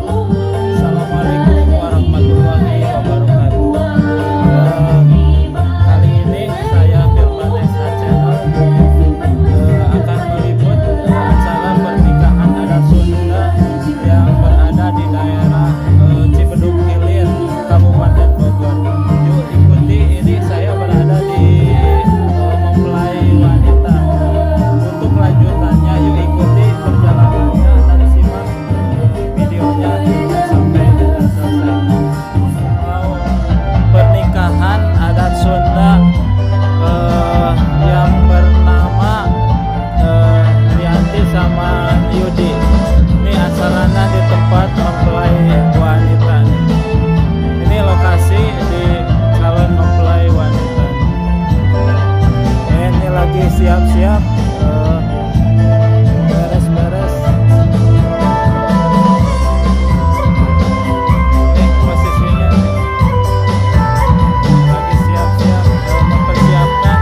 Assalamualaikum warahmatullahi wabarakatuh. Kali ini saya Firman SH Channel akan meliput acara pernikahan adat Sunda yang berada di daerah Cibedug Hilir, Kabupaten Bogor. Yuk ikuti, ini saya berada di mempelai wanita. Untuk lanjutannya, yuk ikuti perjalanannya dan simak videonya sampai dengan selesai. Mau pernikahan adat Sunda yang bernama Rianti sama Yudi. Ini acaranya di tempat mempelai wanita. Ini lokasi di calon mempelai wanita. Ini lagi siap-siap beres-beres. Nih posisinya nih. Lagi siap-siap mempersiapkan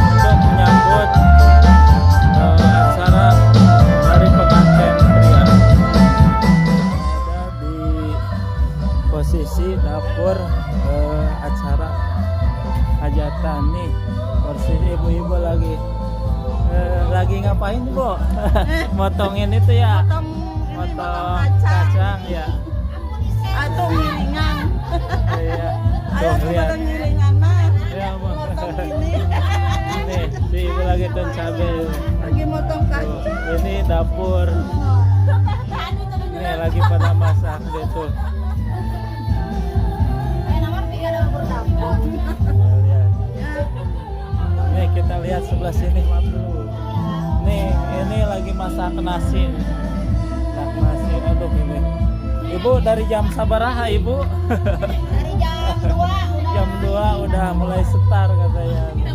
untuk menyambut acara dari pengantin pria. Ada di posisi dapur acara hajatan nih. Posisi ibu-ibu lagi ngapain, Bu? Motongin itu ya? Potong ini, Motong potong kacang. Kacang ya. Atau ngiringan. Iya. Ayo Tuh, lihat. Potong ngiringan mah. Ya, Bu. Motong ini. Nih, si ibu lagi tuh cabe. Lagi motong Tuh, kacang. ini dapur. Nih lagi pada masak gitu. Lihat. Nih kita lihat sebelah sini, maaf dulu. Nih, ini lagi masak nasi. Masak nasi, aduh ini. Ibu dari jam sabaraha, Ibu? Dari jam 2 udah. Jam 2 udah mulai start katanya. Nih,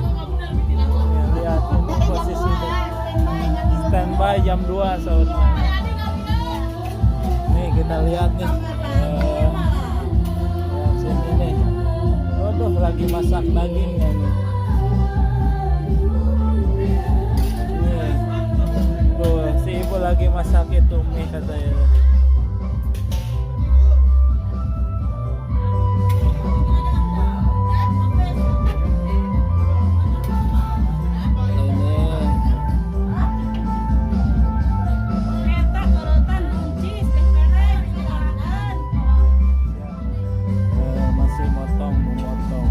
lihat ini Dari jam posisi 2 standby nggak bisa. Standby jam 2 saatnya. Nih kita lihat nih. Lihat sini nih. Waduh, lagi masak dagingnya nih. Nih. Tuh, si ibu lagi masak itu mie katanya. Ini masih motong, memotong.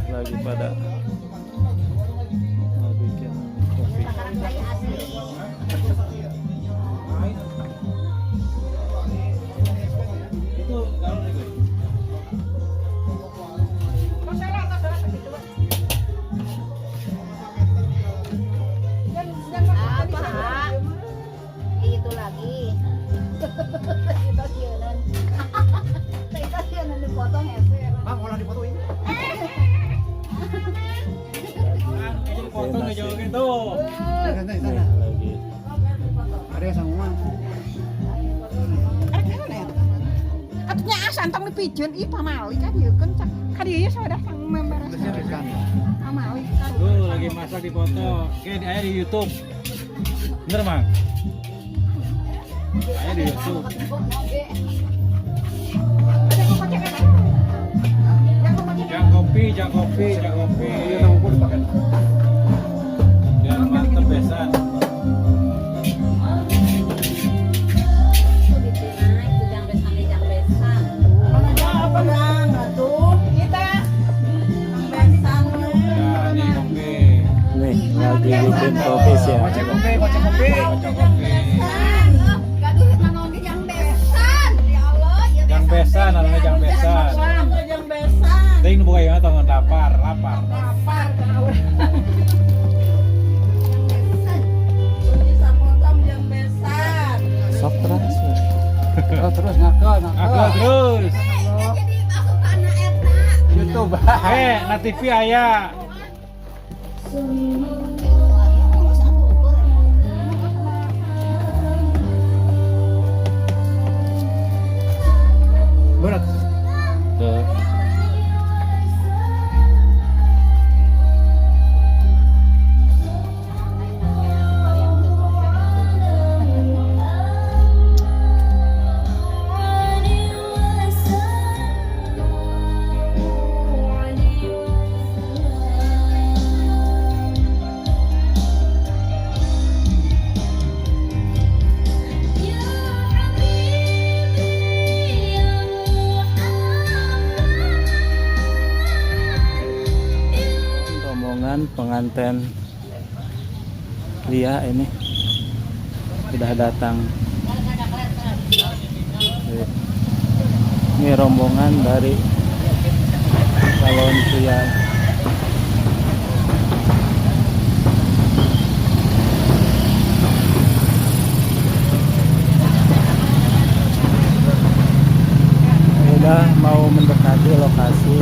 Lagi pada mau bikin kopi. Sekarang saya asli. Apa? Itu lagi. Itu sieunan. Itu sieunan dipotong hese. Bang, olah dipoto ini. Potong Nasi. gitu. Sana, Nih, sana. Lagi. Ada yang sama. Arek naon ya? Atuh nya asa entong dipijeun ih pamali ka dieu keun ka dieu nya saeudah sang memberes. Pamali kan. Tuh lagi masak di foto. Oke, aya di YouTube. Bener, Mang? Aya di YouTube. Ada kok kocek kan? Yang kocek. Jangan kopi, jangan kopi, jangan kopi. Iya, tahu gua dipakai. Biar mantep besan. Itu ditina itu jang besan jang besan. Apa nang atuh kita besan. Ya, ini kopi. Nih, lagi bikin kopi sih ya. Kocek kopi, kocek kopi. Kocok kopi. Gaduh naon ge jang besan. Ya Allah, ya. Jang besan, namanya jang besan. Jang besan. Teuing nu boga ieu mah tong lapar, lapar. Lapar kana urang. Sok terus. Terus terus ngake ngake. Aku terus. Jadi masuk ke anak eta. YouTube. Eh, na TV aya. Berat. Tuh. Rombongan pengantin Lia ini sudah datang. Ini rombongan dari calon pria. Udah mau mendekati lokasi.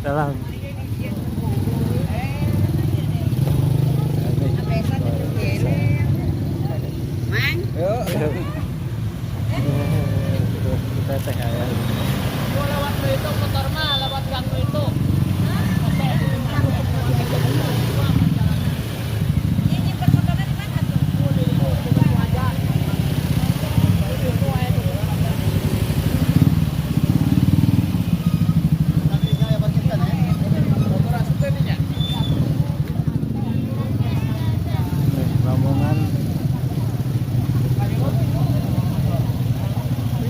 Dalam. Mang, Yuk. Kita teh ya. Ini nyimpen motornya di mana tuh? Nih, rombongan.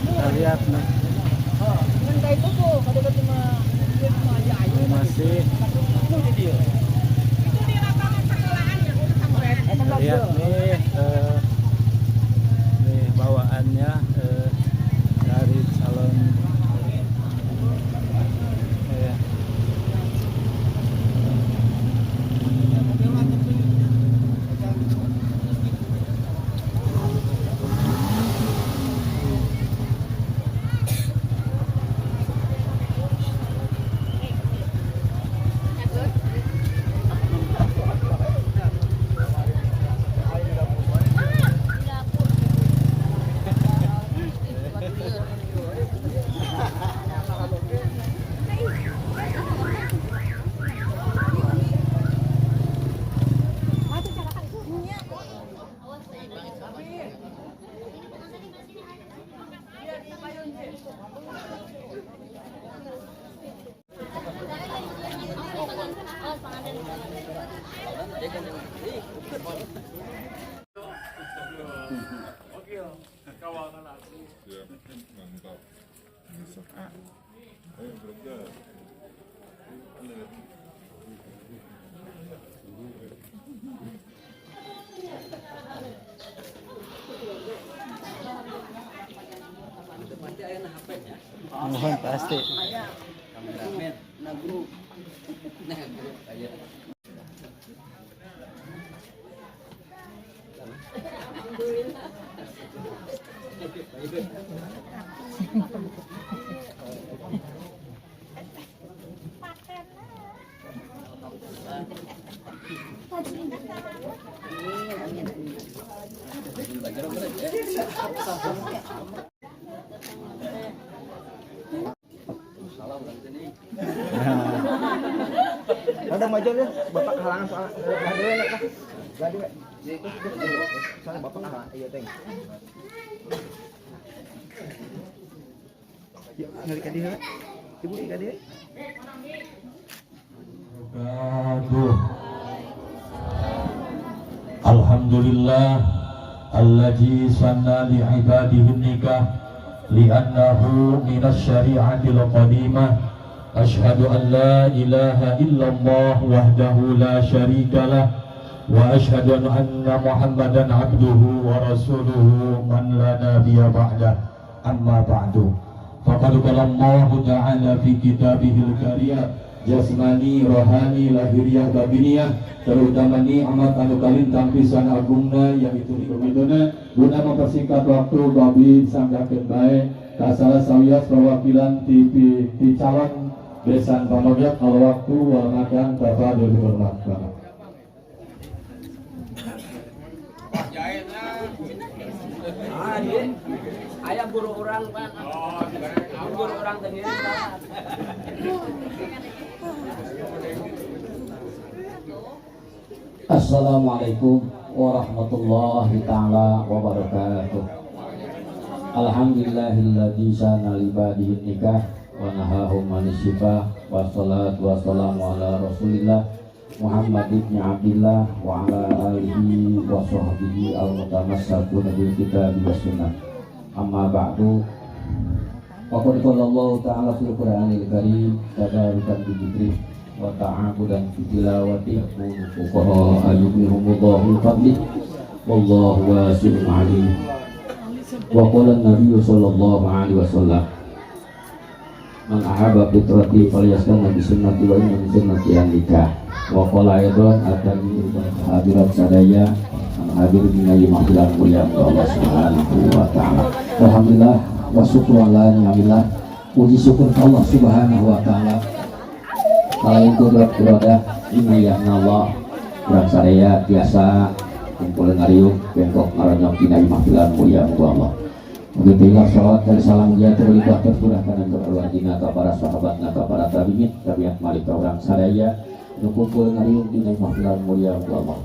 Kita lihat nih. Ini masih itu di lapangan sekolahan ya udah sampai. kita lihat nih, nih bawaannya dari calon ya. Mohon pasti. Udah maju deh, bapak kehalangan soalnya. Lah dulu lah. Lah dulu. Soalnya bapak kehalangan. Iya, teng. Yuk, ngali ka dieu. Ibu ka dieu. Wabarakatuh. Alhamdulillah alladzi sanna li ibadihi nikah li'annahu minas syari'atil qadimah. Ashhadu an la ilaha illallah wahdahu la syarika lah wa ashhadu anna Muhammadan abduhu wa rasuluhu man la nabiyya ba'dah. Amma ba'du. Faqad qala Allahu ta'ala fi kitabihil karim, jasmani, rohani, lahiriah, batiniah, terutama nikmat anu kalintang pisan agungna yaitu begituna. Guna mempersingkat waktu, babi sanggakeun bae ka salah sawios perwakilan TV ti calon besan pamogat. Al waktu wal makan, Bapak dihormat banget. Ah, dia. Aya guru urang, Pak. Guru urang teh. Assalamualaikum warahmatullahi taala wabarakatuh. Alhamdulillahilladzi sana libadihi nikah wa nahahum anis sifah, wassalatu wassalamu ala Rasulillah Muhammad ibn Abdillah wa ala alihi wa sahbihi al-mutamassakuna bil kitabi was sunnah. Amma ba'du. Wa qad qala Allah ta'ala fil Qur'anil Karim tadarukan bi dzikri wa ta'abudan fi tilawati fuqaha ayyuhumullahu fadli wallahu wasi'un alim. Wa qala an-nabiy sallallahu alaihi wasallam, man ahabba fitrati falyastanna bi sunnati wa inna min sunnati an-nikah. Wa qala aidan atani hadirat sadaya an hadir min ayyi mahfilan mulia Allah subhanahu wa ta'ala. Alhamdulillah wa syukru ala ni'amillah, puji syukur Allah subhanahu wa ta'ala. Kalayan kudrat irodah inayahna Allah kurang sadaya biasa kumpul ngariung bengkok ngaronyok dina mahfilan mulia Allah. Begitulah salawat dan salam dia terlibat tercurahkan untuk keluargina ka para sahabatna ka para tabi'in tabiat malik ka urang sadaya nu kumpul ngariung dina mahfilan mulia Allah.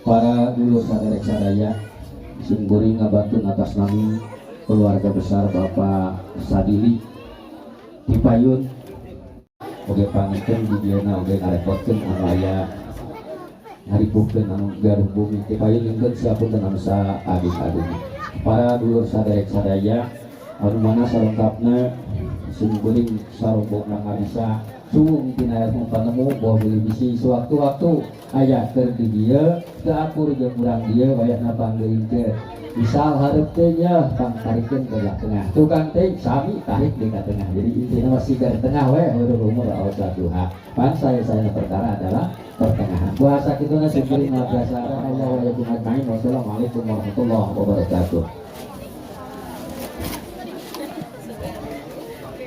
Para dulur saderek sadaya sing kuring ngabantun atas nami keluarga besar Bapak Sadili Dipayun oge pangikeun di dieuna oge ngarepotkeun anu aya ngaripuhkeun anu gaduh bumi Dipayun nyungkeun siapunten anu saageng-ageng. Para dulur saderek sadaya anu mana salengkapna sing kuring sarombongna ngabisa suwung tina ilmu panemu bahwa bilih bisi sewaktu-waktu aya keur di dieu teu akur jeung urang dieu wayahna panggeuringkeun misal hareup teh nya pangtarikeun ke belah tengah tukang teh sami tarik di ka tengah, jadi intinya masih ke tengah we urang umur duha pan saya perkara adalah pertengahan puasa kitu na sing kuring biasa. Allah wa yakum ajmain. Wassalamualaikum warahmatullahi wabarakatuh.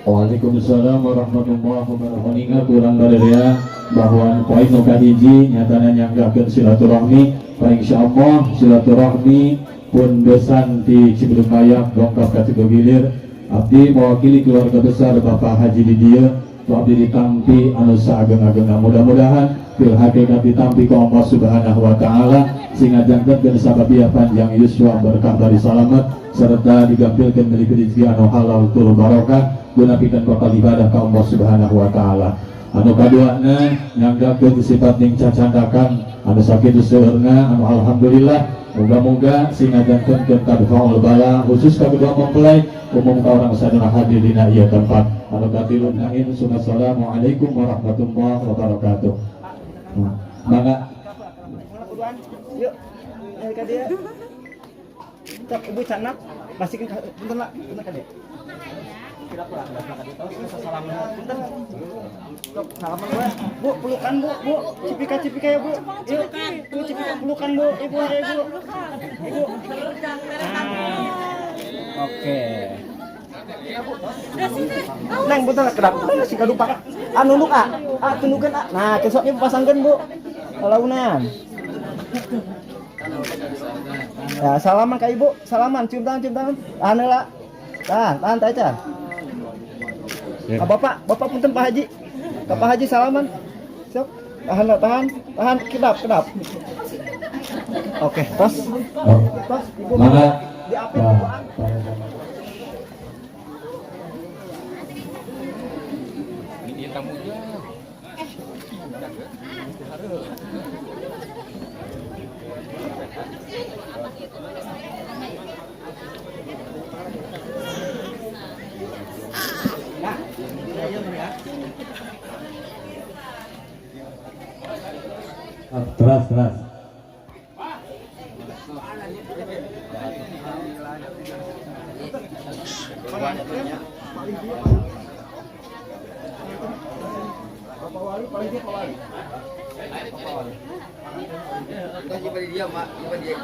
Waalaikumsalam warahmatullahi wabarakatuh. Ingat kurang dari ya bahwa poin nu kahiji nyatana nyanggakeun silaturahmi. Fa insyaallah silaturahmi pun besan di Cibedug Mayang dongkap ka Cigogilir. Abdi mewakili keluarga besar Bapak Haji di dieu, tu abdi ditampi anu saageng-agengna, mudah-mudahan fil hakikat ditampi ku Allah Subhanahu wa taala sehingga jangkeun sababiah panjang yuswa berkah dari salamet serta digampilkeun milik rezeki anu halal tur barokah guna pikeun bakal ibadah ka Allah Subhanahu wa taala. Anu kaduana nyanggakeun sifat ning cacandakan anu sakitu seueurna anu alhamdulillah moga-moga sing ngajangkeun tadfaul bala khusus ka kedua mempelai umum ka urang sadaya hadir dina ieu tempat. Anu katilu nain. Assalamualaikum warahmatullahi wabarakatuh. Mangga. Yuk, ngali ka dieu. Cok, ibu canak, pasikeun ka punten lah, punten ka dieu. Kira kurang dah ka dieu tos salaman punten. Cok, salaman Bu. Bu, pelukan Bu, Bu. Cipika cipika ya Bu. Yuk, Bu cipika pelukan Bu, Ibu ya Ibu. Ibu. Oke. Neng, punten lah kedap. Si kadupa. Ah, nunduk ah. Ah, tundukeun ah. Nah, kesok ibu pasangkeun Bu. Launan. Ya, salaman ka ibu, salaman, cium tangan, cium tangan. Tahan heula. Tahan, tahan tah acan. Ka bapak, bapak punten Pak Haji. Ka Pak Haji salaman. Sok, tahan lah, tahan, tahan, kedap, kedap. Oke, tos. Oh. Tos, ibu. Mangga. Diapit Nah, Bu. Terus, terus. Bapak Wali, paling dia Pak Wali. Bapak Wali. Dia, Mak. Dia.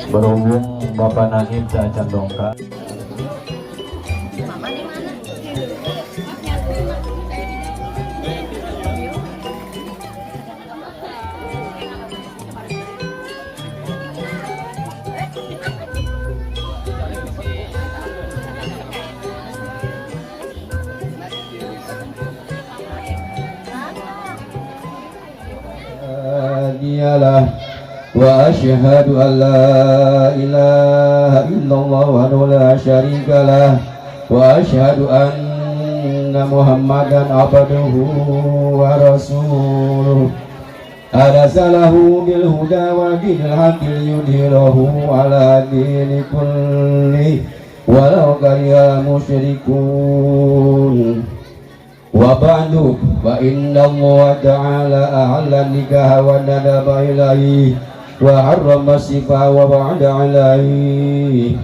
Berhubung Bapak Nangib acan dongkap. Mama di mana? Dialah وأشهد أن لا إله إلا الله وحده لا شريك له وأشهد أن محمدا عبده ورسوله أرسله بالهدى ودين الحق ليظهره على الدين كله ولو كره المشركون. وبعد فإن الله تعالى أحل النكاح وندب إليه وحرم السفاح وبعد عليه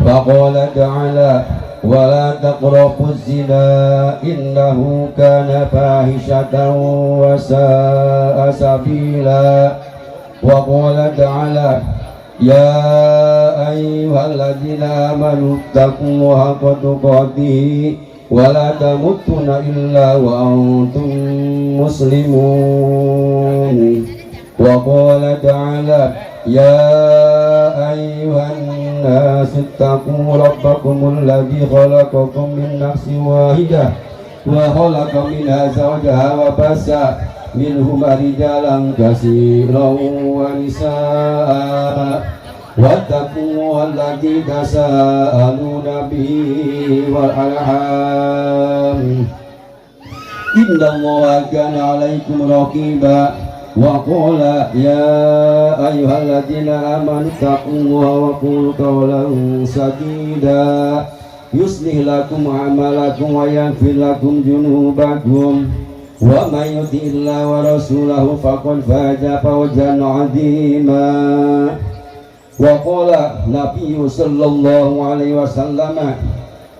فقال تعالى ولا تقربوا الزنا إنه كان فاحشة وساء سبيلا. وقال تعالى يا أيها الذين آمنوا اتقوا الله حق تقاته ولا تموتن إلا وأنتم مسلمون. وقال تعالى يا أيها الناس اتقوا ربكم الذي خلقكم من نفس واحدة وخلق منها زوجها وبث منهما رجالا كثيرا ونساء واتقوا الله الذي تساءلون به والأرحام إن الله كان عليكم رقيبا. وقال يا أيها الذين آمنوا اتقوا الله وقولوا قولا سديدا يصلح لكم أعمالكم ويغفر لكم ذنوبكم ومن يطع الله ورسوله فقد فاز فوزا عظيما. وقال النبي صلى الله عليه وسلم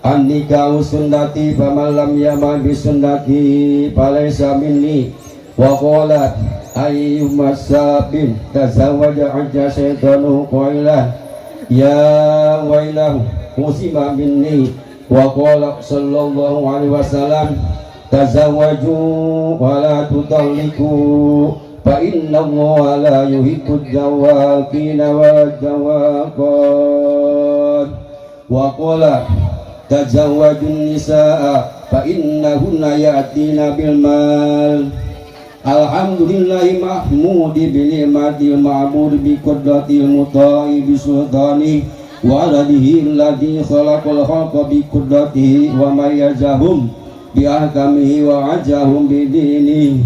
النكاح سنتي فمن لم يعمل بسنتي فليس مني. وقال أيما شاب تزوج عج شيطانه قائلا يا ويله قسم مني. وقال صلى الله عليه وسلم تزوجوا ولا تطلقوا فإن الله لا يحب الذواقين والذواقات. وقال تزوجوا النساء فإنهن يأتين بالمال. الحمد لله محمود بنعمة المعبود بقدرة المطاع بسلطانه وعدله الذي خلق الخلق بقدرته وميزهم بأحكامه وعزهم بدينه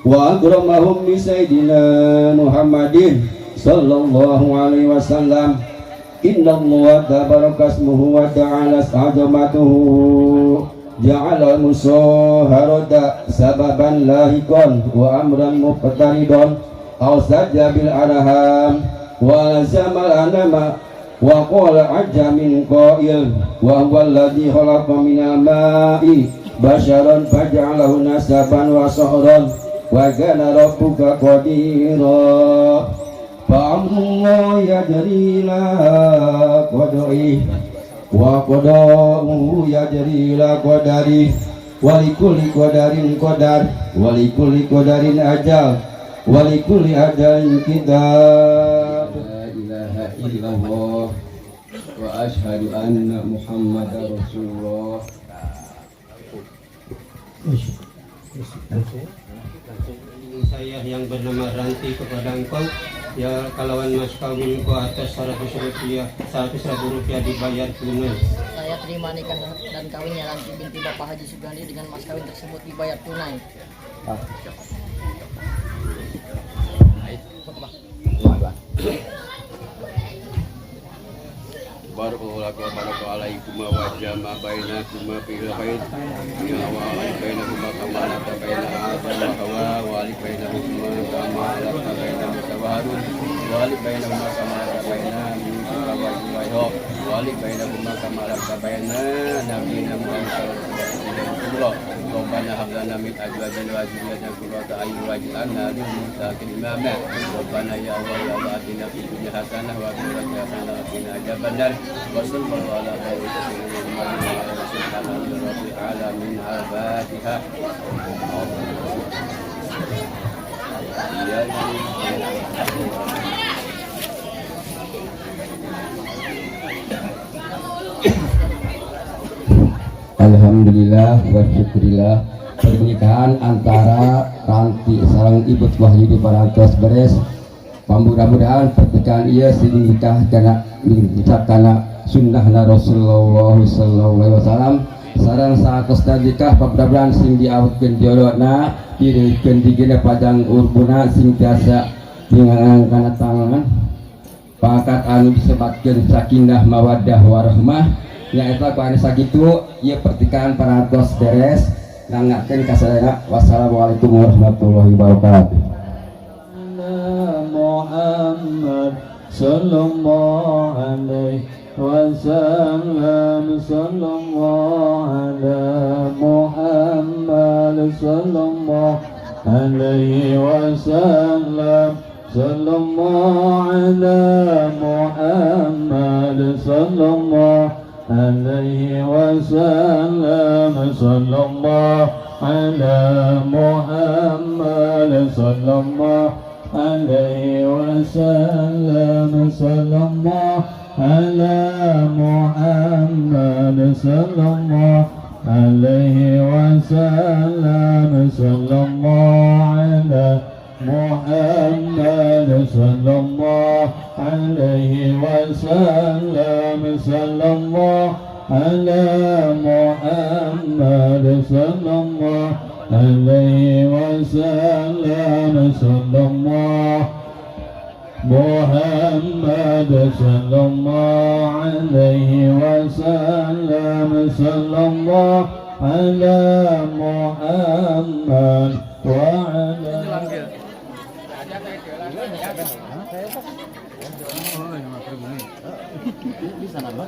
وأكرمهم بسيدنا محمد صلى الله عليه وسلم. إن الله تبارك اسمه وتعالى عظمته جعل المصاهرة سببا لاحقا وأمرا مقترضا أو سد بالأرحام ولزم الأنام. وقال عز من قائل وهو الذي خلق من الماء بشرا فجعله نسبا وصهرا وكان ربك قديرا. فأمر الله يجري إلى قدره وقضاؤه يجري إلى قدره Walikulli qadarin qadar, walikulli qadarin ajal, walikulli ajalin kitab. La ilaha illallah wa ashhadu anna Muhammadar Rasulullah. Saya yang bernama Ranti kepada engkau ya kalawan mas kawin ku atas 100 rupiah, 100 ribu rupiah dibayar tunai. Saya terima nikah dan kawinnya Ranti binti Bapak Haji Sugandi dengan mas kawin tersebut dibayar tunai. Barakallahu baraka alaikum wa jama bainakuma fil khair. Ya wa bainakuma kama alaka baina Adam wa Hawa, wa alif bainahuma kama alaka baina Musa wa Harun, wa alif bainahuma kama alaka baina Yusuf wa Zulaikha, wa alif bainahuma kama alaka baina nabiyina Muhammad sallallahu alaihi wasallam. Rabbana hab lana min azwajina wa dhurriyyatina qurrata a'yun waj'alna lil muttaqina imama. Rabbana ya Allah ya Allah atina fid dunya hasanah wa fil akhirati hasanah wa qina adzabannar. Wa sallallahu ala sayyidina Muhammadin wa ala alihi rabbil alamin. Al-Fatihah. Ya. Alhamdulillah wa syukurillah, pernikahan antara Ranti sareng Ibu Wahyudi parantos beres. Mudah-mudahan pernikahan ieu sing nikah kana nikah kana sunnahna Rasulullah sallallahu alaihi wasallam sareng saatosna nikah mudah-mudahan sing diawetkeun jodona, direukeun digena panjang umurna, sing tiasa tingangan kana tangan pangkat anu disebatkeun sakinah mawaddah warahmah. Nyaeta ku anu sakitu ieu pernikahan parantos beres, nanggakeun kasadayana. Wassalamualaikum warahmatullahi wabarakatuh. Muhammad sallallahu alaihi wasallam, sallallahu ala Muhammad sallallahu alaihi wasallam, sallallahu ala Muhammad sallallahu alaihi wasallam, sallallahu ala Muhammad sallallahu alaihi wasallam, sallallahu ala Muhammad sallallahu alaihi wasallam, sallallahu ala Muhammad sallallahu alaihi wasallam, sallallahu ala Muhammad sallallahu alaihi wasallam, sallallahu Muhammad sallallahu alaihi wasallam, sallallahu ala Muhammad wa ala. Bisa nambah.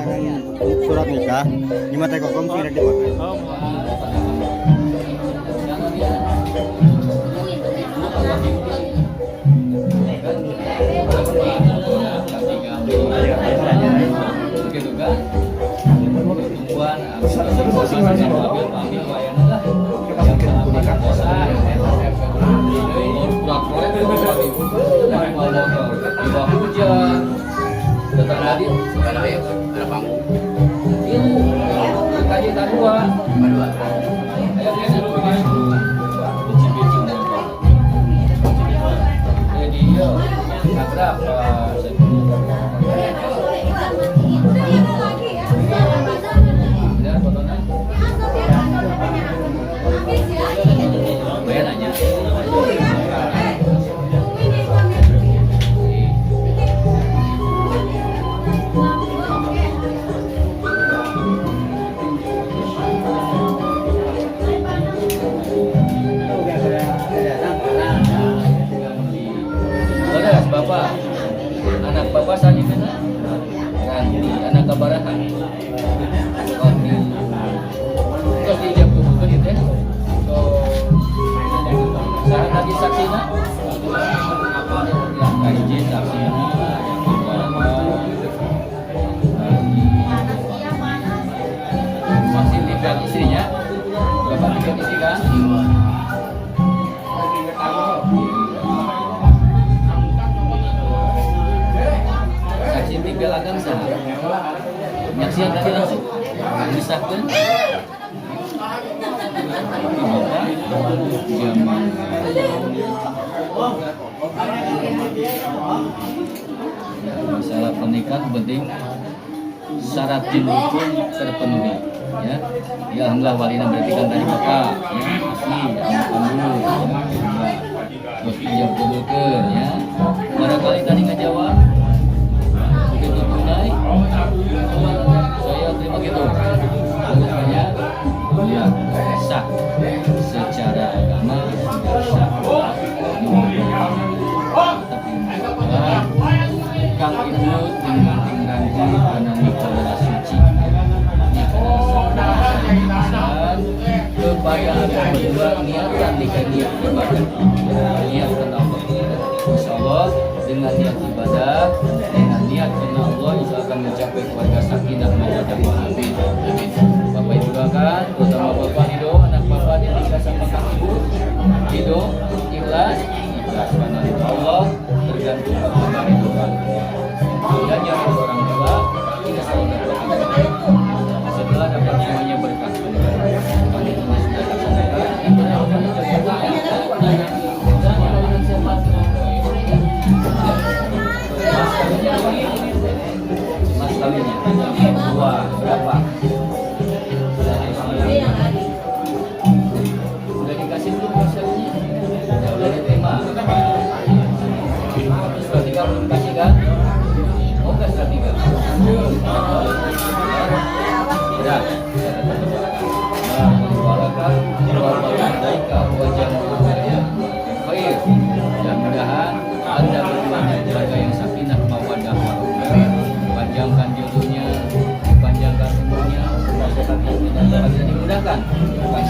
tangan surat nikah, di mata kokom sih rek dipake. Oh. Gitu kan? Pertumbuhan, Bapak, anak bapak saja mana? Ranti, anak kabarahan. Ranti. Terus diijab kabulkeun gitu ya. So, saha tadi saksina? Izin saksina, saksi di pihak istrinya. Bapak di pihak istri kan? Saksi di belakang saha? Nyaksian tadi langsung disahkan. Zaman masalah pernikahan penting syarat hukum terpenuhi ya. Ya alhamdulillah walina berarti kan tadi bapak ya asli alhamdulillah ya. Terus ijab kabulkeun ya. Barangkali tadi ngajawab begitu tunai saya terima gitu. Pokoknya ya sah secara agama sudah sah. Tapi Kang Ibu dengan Ranti karena nikah adalah suci, nikah adalah kepada anda berdua niatkan nikah niat ibadah, niat karena Allah. Insya Allah dengan niat ibadah, dengan niat karena Allah, insya Allah akan mencapai keluarga sakinah mawaddah warahmah. Amin. Bapak Ibu doakan, terutama Bapak Ridho, anak Bapak dinikah sama Kang Ibu, Ridho, ikhlas, ikhlas karena ridho Allah tergantung kepada ridho orang tua. Dan yang ridho orang tua tidak selalu dapat. Setelah dapat semuanya berkah. Kami sudah laksanakan. Mas kawinnya dua berapa? Sudah dikasih belum mas kawinnya? Sudah diterima. Sudah tiga belum kasih kan? Oh enggak sudah tiga. Sudah. Khair. Mudah-mudahan Anda berdua keluarga yang sakinah mawaddah warahmah. Panjangkan jodohnya, panjangkan umurnya, semoga dan apabila dimudahkan Kang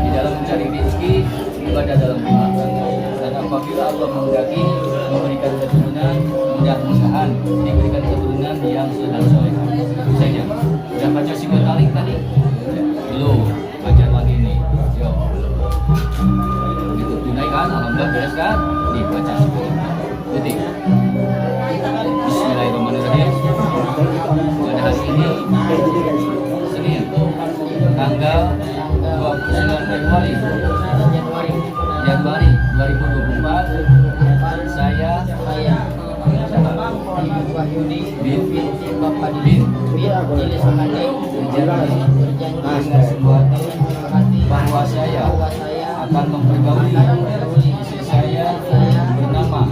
di dalam mencari rezeki, ibadah dalam rumah tangga. Dan apabila Allah menghendaki memberikan keturunan, mudah-mudahan diberikan keturunan yang sudah soleh. Itu saja. Sudah baca sigot talik tadi? Belum. Baca lagi nih. Yo. Itu tunai kan? Alhamdulillah beres kan? Nih baca sigot. Putih. Bismillahirrahmanirrahim. Pada hari ini Senin tanggal 29 Januari 2024 saya Wahyudi bin Bapak bin Dili berjanji berjanji dengan sebuah hati bahwa saya akan mempergauli istri saya bernama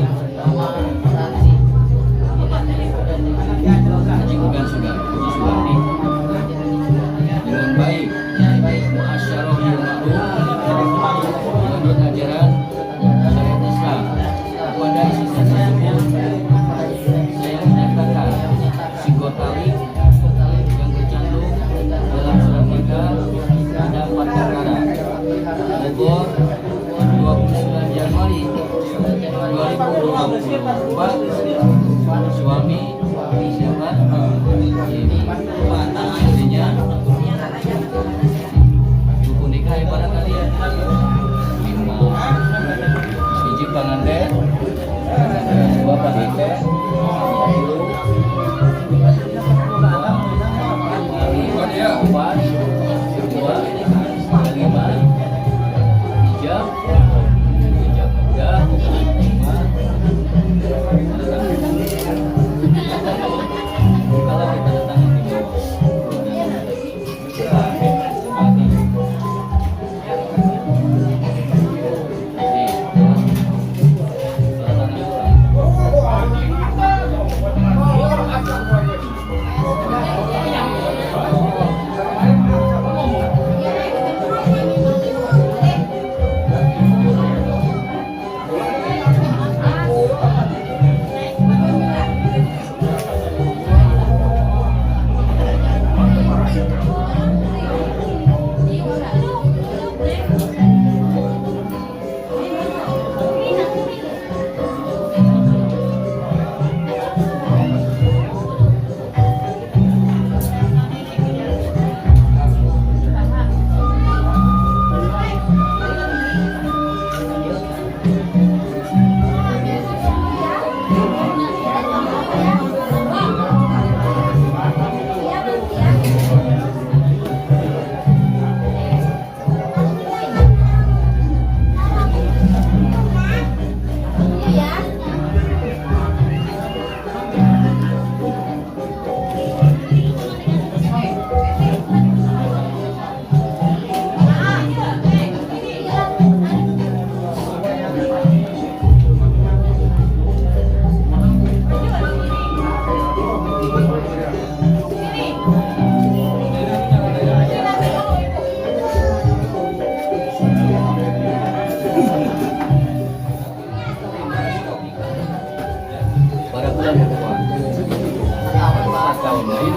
Haji Ugan Haji Sugandi dengan baik, muasyarah bil ma'ruf menurut ajaran syariat Islam. Kepada istri saya tersebut saya menyatakan sigotali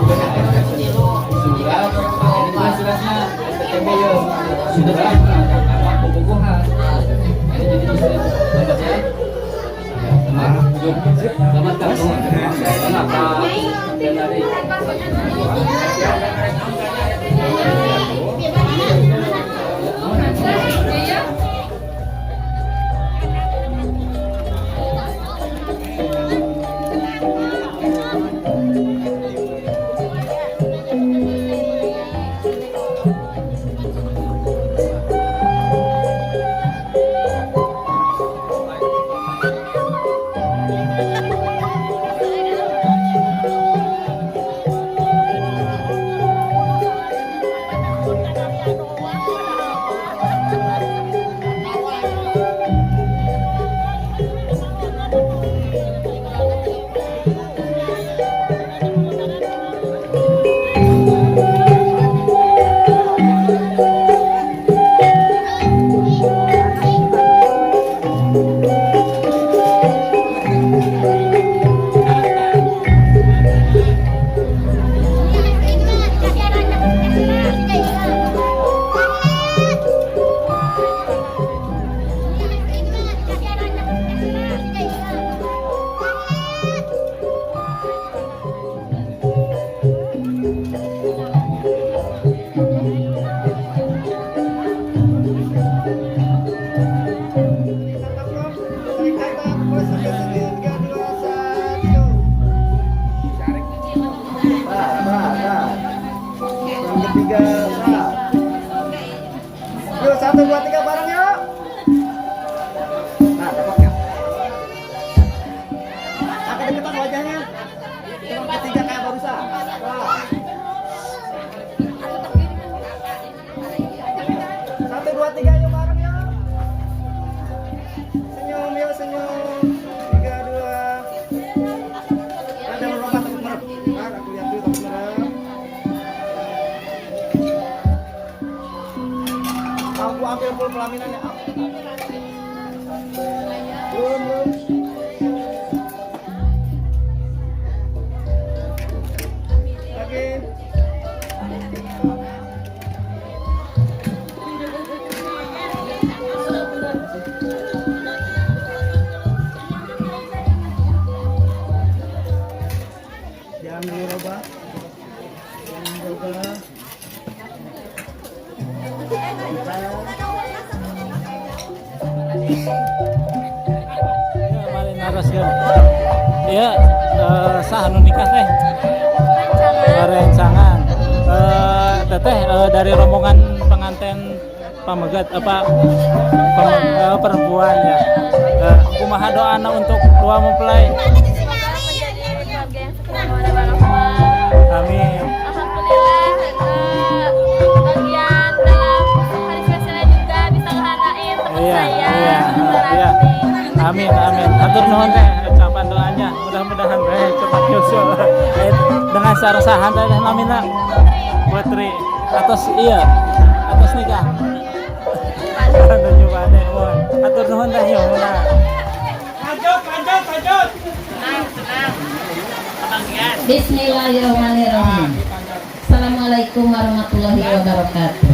Surat, ini juga suratnya SPTB yo. Surat apa bobogohan. Ini jadi istri. Selamat ya. Selamat. Selamat kamu. Selamat Pak. Dan dari. Yang ketiga, Pak. Yuk, 1, 2, 3 bareng yuk. Nah, dapat nggak? Agak deketan wajahnya. Yang ketiga kayak barusan. Wah. 1, 2, 3 yuk bareng yuk. Senyum yuk, senyum. 3, 2. Ada lompat takut merem. Nah, aku lihat dulu takut merem. Aku ambil full pelaminannya. Belum, belum. Lagi. Jangan dirubah. Jangan dirubah. Ya, sah anu nikah teh. Rencangan. Teteh dari rombongan pengantin pamegat apa perempuan ya. Kumaha doana untuk dua mempelai? Amin. Alhamdulillah, bagian dalam hari spesialnya juga bisa ngeharain teman Iya, saya. iya, iya. Amin, amin. Hatur nuhun teh ucapan doanya. Mudah-mudahan teh cepat nyusul. Dengan sarasahan teh namina Putri atas iya, atas nikah. Aduh nyoba deh, mohon. Hatur nuhun teh yo. Lanjut, lanjut, lanjut. Bismillahirrahmanirrahim. Assalamualaikum warahmatullahi wabarakatuh.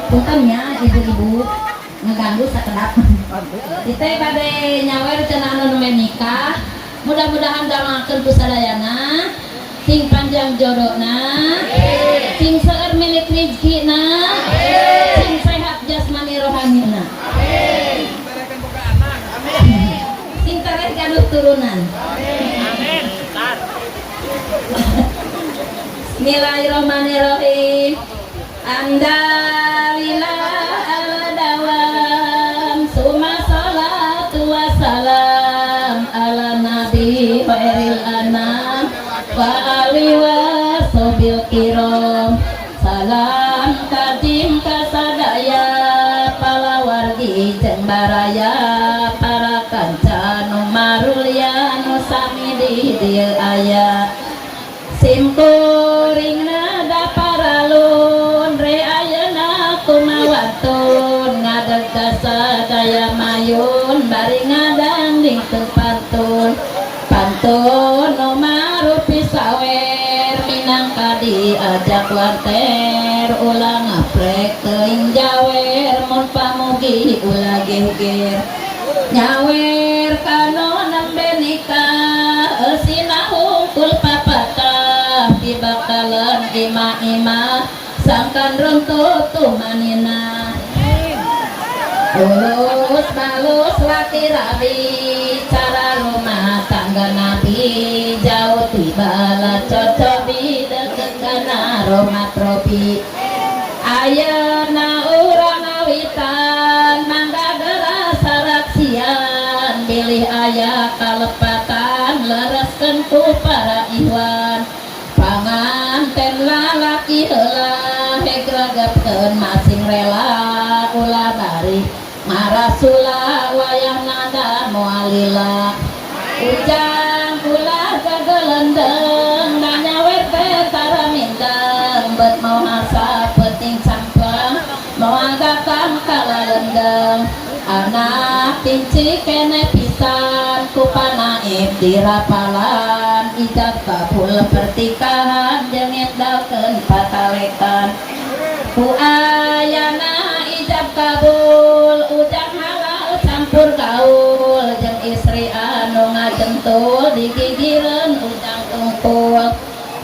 Punten ya ibu-ibu ngeganggu sakedap. Kita bade nyawer cenah anu nembe nikah. Mudah-mudahan doakeun ku sadayana sing panjang jodohna, sing seueur milik rezekina, sing sehat jasmani rohanina. Sing tereh gaduh turunan. Amin. Bentar. Bismillahirrahmanirrahim. Andalillah al-dawam summa salatu wassalam ala nabi khairil anam wa ali wa sobil kiram. Salam kadim kasadaya palawargi jeung baraya para kanca nu marulya nu sami di dieu aya. Simkuringna da paralun re ayeuna kumawantun ngadeg ka sadaya mayun bari ngadangding teu pantun pantun nu marupi. Diajak wanter, ulah ngaprek teuing jawer, mun pamugi ulah geger. Nyawer kanu nembe nikah, eusina hungkul papatah, dibakalan imah-imah sangkan runtuh tumanina. Ulus balus laki rabi, cara rumah tangga nabi, jauh tiba cocobi deket kana Roma tropi. Ayeuna urang ngawitan, mangga geura saraksian, bilih aya kalepatan lereskeun ku para ikhwan. Panganten lalaki heula heg regepkeun masing rela, ulah bari marasula wayah nada moal lila. Ujang ulah gagelendeng, nyawer teh tara mindeng, bet mau asa penting campeng moal datang kalalendeng. Anak pinci kene pisan ku panaib dirapalan, ijab kabul pertikahan jeung ngedalkeun patalekan. Ku ayana ijab kabul, ujang halal campur gaul, jeung istri anu ngajentul digigireun ujang tungkul.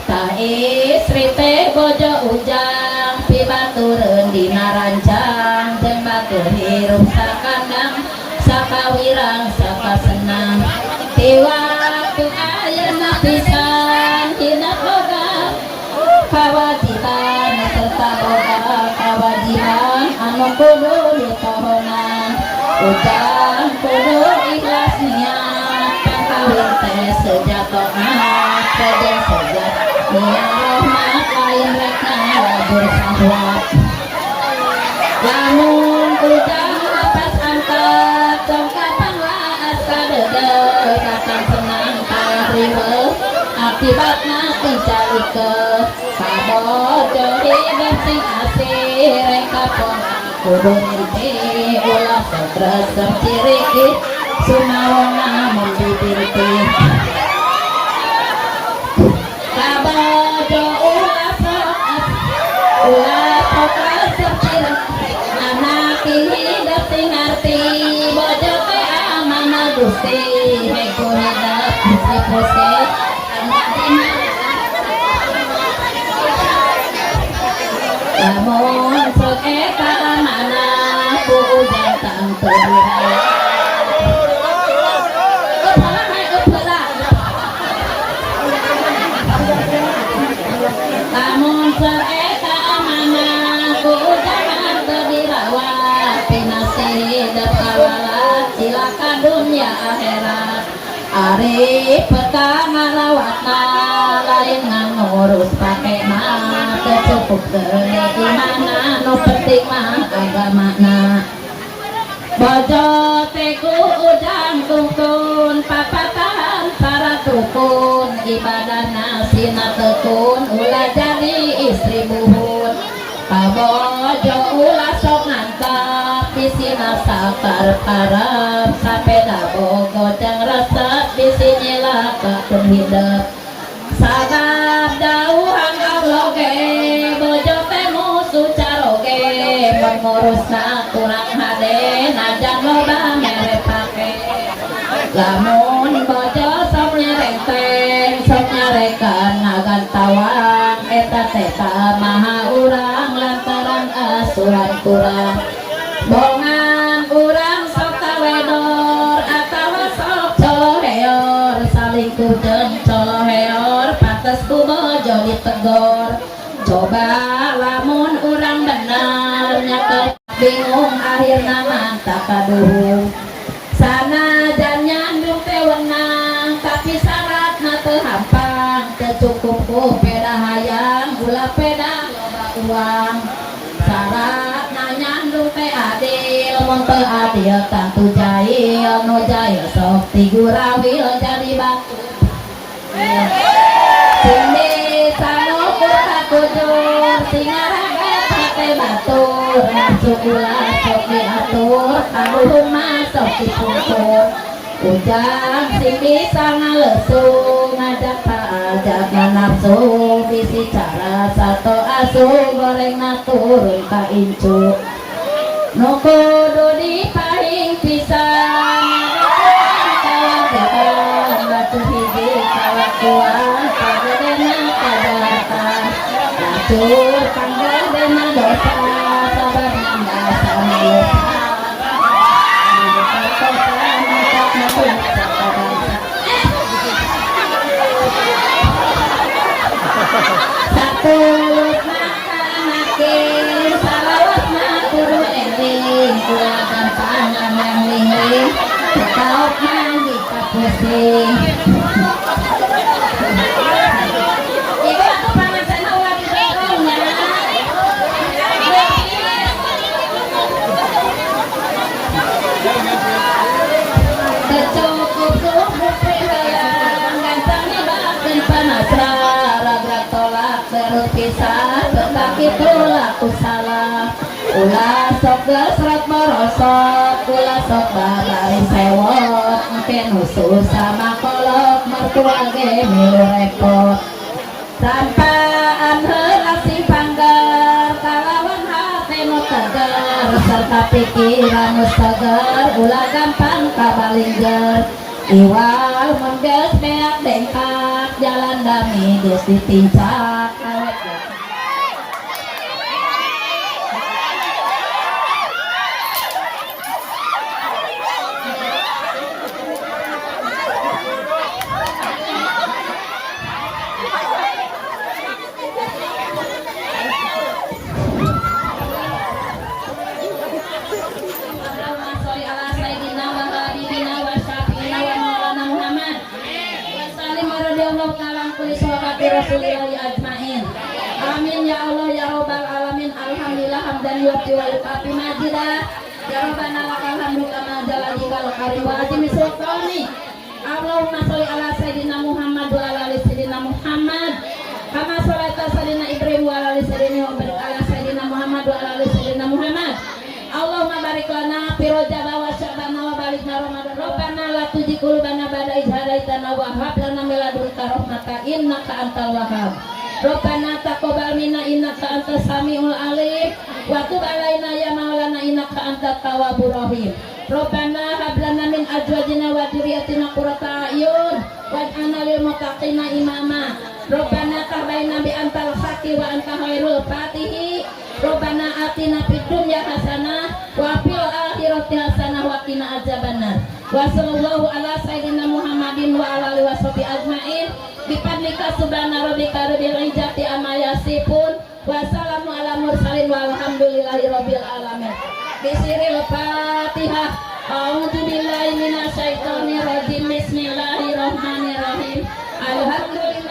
Tah istri teh bojo ujang, pibatureun dina rancang, jeung batur hirup sakandang sakawirang sakasenang. Ti waktu ayeuna pisan dina boga kawajiban, serta boga kawajiban anu kudu ditohonan. Ujang kudu ikhlas niat kawin teh sejatona, seja seja niat rahmat lain rek ngalabur syahwat. Lamun ujang lepas angkat tong kapan laas kadeudeut, kakang senang kalah riweuh akibatna tincalikeun. Kabojo hidup sing asih rek kapon kudu ngerti, ulah sok resep ciriki sumawana mun bibirti. Kabojo ulah sok, ulah sok resep ciriki, anak hidup sing ngarti, bojo teh amanah Gusti, hego hidup pusi-pusi anak dina. Lamun sok eta amanah ku ujang tangtu dirawat. Eupeula hae eupeula. Lamun sok eta amanah ku ujang tangtu dirawat, pinasih hidup kawalat cilaka dunia akhirat. Ari petang ngarawatna lain ngurus pake mah, teu cukup deui imana, nu penting mah agamana. Bojo teh ku ujang tungtun papatahan para rukun, ibadahna sina tekun ulah jadi istri buhun. Kabojo ulah sok ngantap bisina sakarep-karep, sapeda bogo jang resep bisi nyilakakeun hidup. Sabab dauhan Allah ge bojo teh musuh caroge, mun ngurusna kurang hade najan loba mere pake. Lamun bojo sok nyerenteng sok nyarekan ngagantawang, eta teh maha urang lantaran asuran kurang. Bongan urang sok tawedor atawa sok coloheor, salingkuh jeung coloheor pantes ku bojo ditegor. Coba lamun urang bener nyakel bingung akhirna mah tak kaduhung. Sanajan nyandung teh wenang tapi syaratna teu hampang, teu cukup ku peda hayang ulah peda loba uang. Syaratna nyandung teh adil, mun teu adil tangtu jahil, nu jahil sok tigurawil jadi batu. Sing disanukur kakujur sing ngaraget hate batur, nafsu ulah sok diatur kaduhung mah sok dipungkur. Ujang sing bisa ngalesu ngajak paajak nafsu bisi bicara sato asu gorengna turun ka incu nu kudu dipahing pisan kawajiban batu hiji kalakuan pagedena kajahatan lacur panggedena dosa sabar nambah manusia. Satulus makan makin salawat mah kudu eling kula gampangan yang lingling ketauk mandi kapusing. Ibu aku pangasan ulah didorongnya. Kecukup cukup hayang ganteng dibakeun panasra ragrag tolak terus pisah tetap itu laku salah ulah sok gesrot merosot ulah sok babari sewot engke nu susah makolot mertua ge milu repot sampaan heula sing panggar kalawan hate nu tegar serta pikiran nu seger ulah gampang kabalingger iwal mun geus beak dengkak jalan dami geus ditincak awet. Allahumma sholli ala sayyidina wa habibina wa syafi'ina wa maulana Muhammad wa sallim wa radhiyallahu ta'ala an kulli sahabati rasulillahi ajmain. Amin ya Allah ya rabbal alamin. Alhamdulillah hamdan yuwaffi wa yukafi majidah. Ya rabbana lakal hamdu kama jalalikal karim wa azimi sultani. Allahumma sholli ala sayyidina Muhammad wa ala ali sayyidina Muhammad kama sholaita sayyidina Ibrahim wa ala ali sayyidina wa barik ala sayyidina Muhammad wa ala ali sayyidina Muhammad. Allahumma barik lana fi Rajab wa Sya'ban wa balighna Ramadan. Rabbana la tuzigh qulubana ba'da idh hadaitana wa hab lana min ladunka rahmatan innaka antal wahhab. Rabbana taqabbal minna innaka antas samiul alim wa tub alaina ya maulana innaka antat tawwabur rahim. Rabbana hab lana min azwajina wa dzurriyyatina qurrata a'yun waj'alna lil muttaqina imama. Rabbana tabayyana bi antal haqqi wa anta khairul fatihi. Rabbana atina fid dunya hasanah wa fil akhirati hasanah wa qina azabannar. Wa sallallahu ala sayyidina Muhammadin wa ala alihi washabihi ajmain. Bi fadlika subhana rabbika rabbil izzati amma yasifun wa salamun ala mursalin walhamdulillahi rabbil alamin. Bisiril Fatihah. A'udzu billahi minasyaitonir rajim. Bismillahirrahmanirrahim. Alhamdulillahi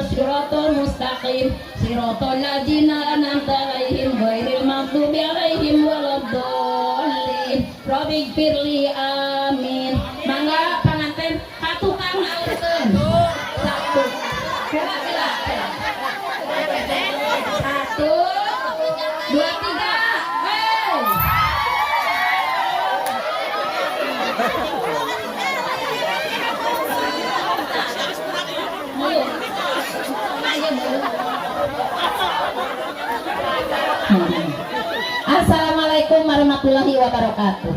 siratal mustaqim siratal ladzina an'amta alaihim ghairil maghdubi alaihim waladdallin. Rabbighfirli amin. Mangga panganten ka tukang alurkeun. Satu. Kira kira. 1 2 3. Hey. Assalamualaikum warahmatullahi wabarakatuh.